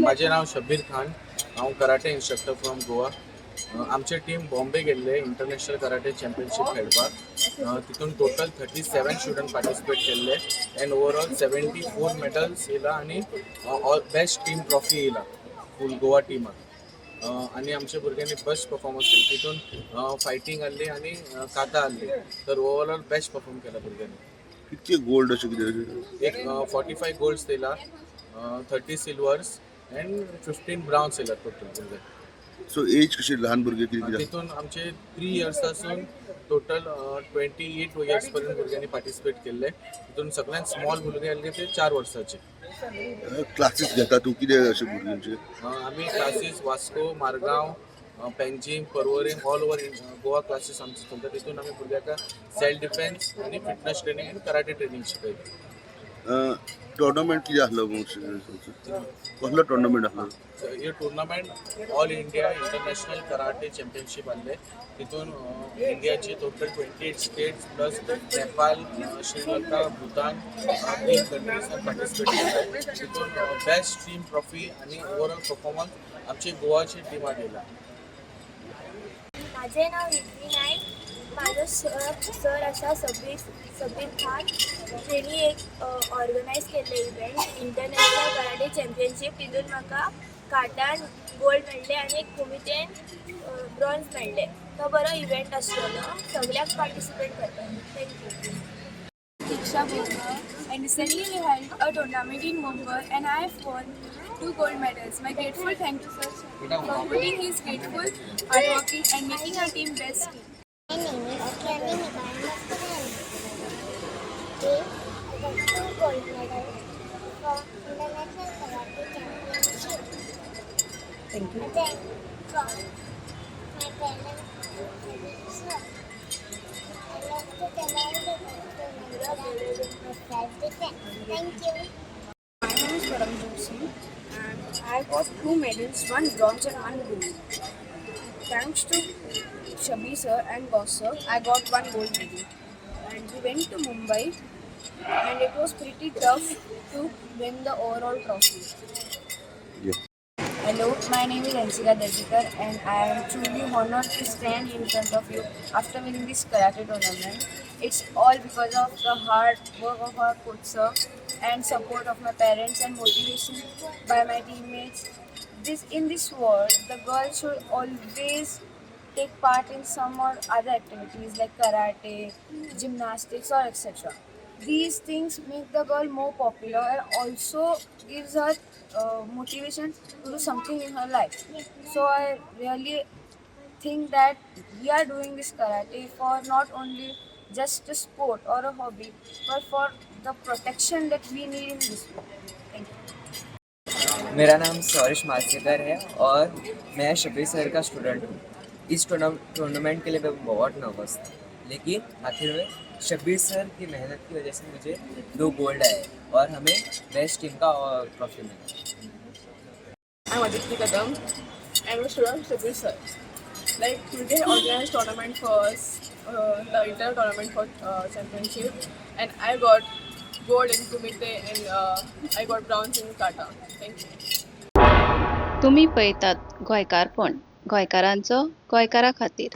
माझे नाव शब्बीर खान. हांव karate instructor from Goa. आमचे टीम बॉम्बे गेल्ले इंटरनॅशनल कराटे चॅम्पियनशीप खेळपाक. तितून total 37 student participate केल्ले and overall 74 medals येयला आनी ऑल बेस्ट टीम ट्रॉफी येयला फूल गोवा टिमाक. आनी आमच्या भुरग्यांनी बेस्ट परफॉर्मन्स केलो. तितून फायटींग आहली आनी काता आहली, तर ओवरऑल बेस्ट परफॉर्म केला भुरग्यांनी. कितके गोल्ड अशें कितें? एक 45 गोल्ड्स येयला, 30 सिल्वर्स अँड 15 ब्राउन्स येयला टोटल भुरगे. सो एज कशी, लहान भुरगे कितें कितें? तितून आमचे 3 इयर्सासून टोटल 28 इयर्स पर्यंत भुरग्यांनी पार्टिसिपेट केल्ले. तितून सगळ्यात स्मॉल भुरगे आहले ते 4 वर्साचे. क्लासीस घेता तूं कितें अशें भुरग्यांचे? आमी classes Vasco, Margao, Panjim, Porvorim, all over Goa classes आमचे चलता. तितून आमी भुरग्यांक सेल्फ डिफेन्स आनी फिटनस ट्रेनींग आनी कराटे ट्रेनींग शिकयता. टोर्नामेंट कितें आसलो? कसलो टोर्नामेंट आसलो? हे tournament all India international karate championship आहले. तितून इंडियाचे total 28 states plus Nepal, Sri Lanka, Bhutan, तीन कंट्रीसान पार्टिसिपेट केले. तितून बेस्ट टीम ट्रॉफी आनी ओवरऑल परफॉर्मन्स आमची गोवाची टिमाक येयला. माझे नाव रिद्धी नाईक. माझो सर सर आसा सब्बीर, सब्बीर खान. तेणी एक ऑर्गनायज केल्ले इव्हेंट, इंटरनॅशनल कराटे चॅम्पियनशीप. तितून म्हाका काटान गोल्ड मेळ्ळें आनी एक कुमितेन ब्रॉन्ज मेळ्ळें. तो बरो इव्हेंट आसलेलो. सगळ्यांक पार्टिसिपेट करता. Thank you. Diksha Burma, and recently we held a tournament in Mumbai and I have won two gold medals. My grateful thank to sir for putting his grateful hard working and making our team best team. My name is Kiani Mikael Mascarena. We got two gold medals for International Karate Championship. Thank you. Then from my parents and sir. I love to tell all the girls to remember the self-defense. Thank you. My name is Paramjot Singh and I got two medals, one bronze and one gold. Thanks to Shabi sir and Boss sir, I got one gold medal. And we went to Mumbai and it was pretty tough to win the overall trophy. Hello, my name is Ansika Dajikar and I am truly honored to stand in front of you after winning this karate tournament. It's all because of the hard work of our coach sir and support of my parents and motivation by my teammates. This in this world, the girls should always take part in some or other activities like karate, gymnastics or etc. These things make the girl more popular and also gives her motivation to do something in her life. So I really think that we are doing this karate for not only just a sport or a hobby, but for the protection that we need in this world. Thank you. मेरा नाम सौरिश मालसेकर है और मैं Shabir sir का student हूँ. इस tournament K लिए मैं बहुत nervous था, लेकिन आखिर में शबीर सर की मेहनत की वजह से मुझे दो गोल्ड आए और हमें बेस्ट टीम का ट्रॉफी मिला. I'm Aditi Kadam and I'm a student of Shabir sir. Like today organized tournament for us, the inter tournament for championship, and I got gold in Kumite and I got bronze in kata. Thank you. तुमी पळयतात गोंयकारपण, गोंयकारांचो गोंयकारा खातीर.